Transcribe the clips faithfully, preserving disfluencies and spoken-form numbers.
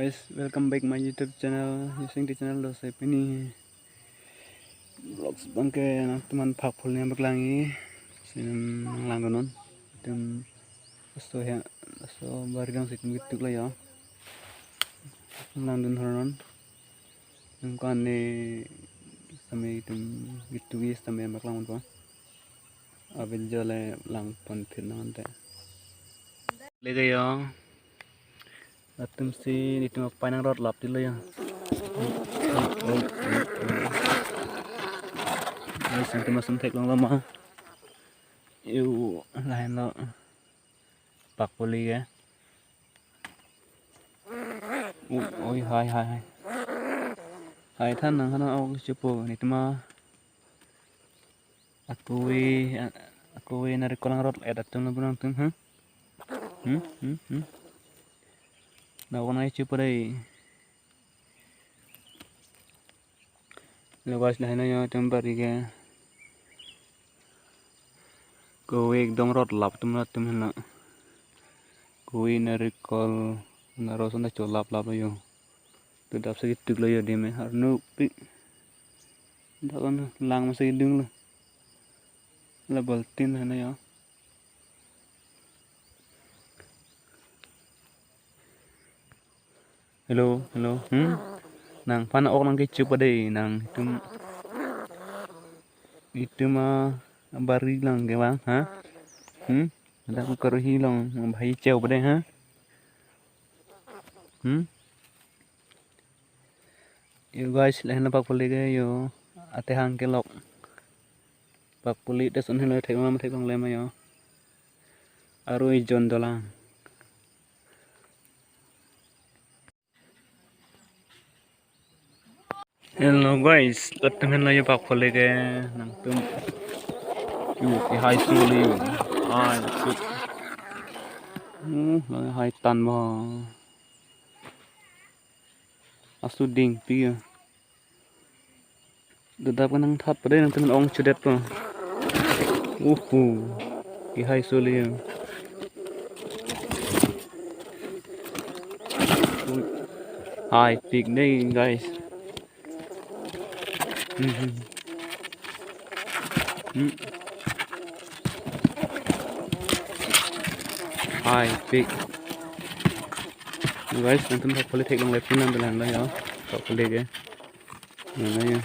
Welcome back my YouTube channel, using the channel do se pini vlogs abangke nangtum aphan phak phul ni abang langji, si nanglangdun non. Itum laso he, laso bari along si itum kituk lo jo. Langdun hor non. Itum ko-an ni sitame itum kitukji sitame abang langdunpo. Abil jole langpon phir nang ante. Lege jo. Latum si itum apai nangrot lap tilo jo. Guys, itum asum theklonglo ma. Yo, lahenlo. Pak poli ke. U-, oi, hai, hai, hai. Hai than nang hana ok chepo ni tema. Akove, a-, akove narikol nangrot et atum lo bunang tum, ha? Hmm, hmm, hmm. Na ok nang chepo dei. Lo guys, lahenlo jo itum bari ke. Kove ekdom rot lap atum latum henlo. Kove narikol naro ason ta cholap lap lo jo. Tu dap si kituk lo jo dei me arnupik. Dap an lang masi kidung lo. La baltin henlo jo. Hello, hello. Hmm? Nangphan ok nang kechup dei, nang itum, itum abari along kevang, ha? Hmm? Ada ku karuhi along, nang bahai cheu dei, ha? Hmm? Yo guys, lahenlo pak poli ke jo, atehang kelok. Pak poli te son henlo theklong ma theklongle ma jo. Arui jon dolang. Hello guys, latum henlo jo pak poli ke nangtum. Yo, kehai suli yo. Hai, su. Hmm, lagi hai tan bo. Asu ding pi yo. Dodap kanang that pade nangtum ong chedetpo. Uhu. Kehai suli yo. Haipik dei, guys. Hmm. Hmm. Haipik. Guys, nangtum pak poli theklongle pun nang bilang lo jo. Pak poli ke. Nang ya.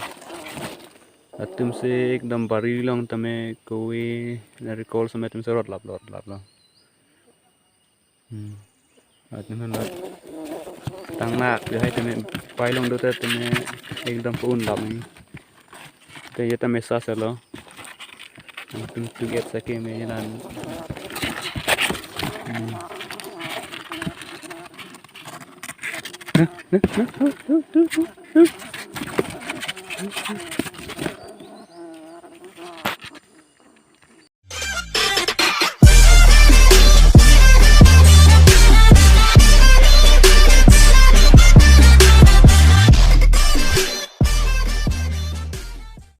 Atum si ekdom bari along tame kove narikol same atum si rot lap lo, rot lap lo. Hmm. Atum henlo. Tangnak jo hai tame pai along do ta tame ekdom po-un lap ni. Te jo tame sa sa lo. Atum tu get sa ke me jalan. Hmm.